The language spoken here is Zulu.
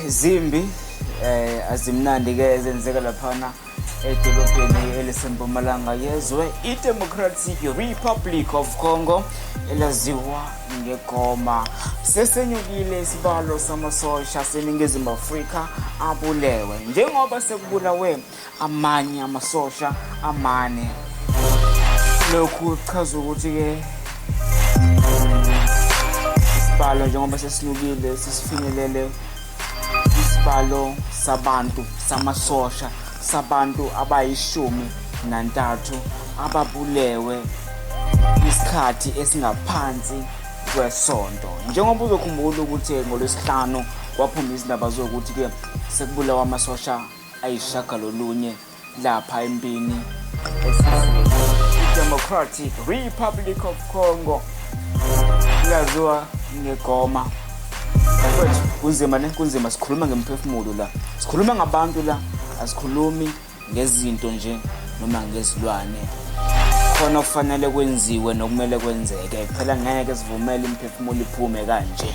Zimbi azimnandi ke ezenzeka laphana edolobheni elisempumalanga yezwe iDemocratic Republic of Congo elaziwa ngeGoma. Sesenyukile isibalo samasosha aseNingizimu Afrika abulewe njengoba sekubulawe amanye amasosha amane. Lokhu kuchaza ukuthi-ke isibalo njengoba sesinukile sesifinyelele isibalo sabantu samasosha sabantu abayishumi nantathu ababulewe isikhathi esingaphansi kwesonto. Njengoba uzokhumbula ukuthi ngolwesihlanu kwaphuma izindaba zokuthi-ke sekubulawa amasosha ayisishagalolunye lapha empini i-Democratic Republic of Congo laziwa ngegoma. Bafethu, kunzima ne, kunzima. Sikhuluma ngemphefumulo la, sikhuluma ngabantu la, asikhulumi ngezinto nje noma ngezilwane. Khona okufanele kwenziwe nokumele kwenzeke phela, ngeke sivumele imiphefumulo iphume kanje.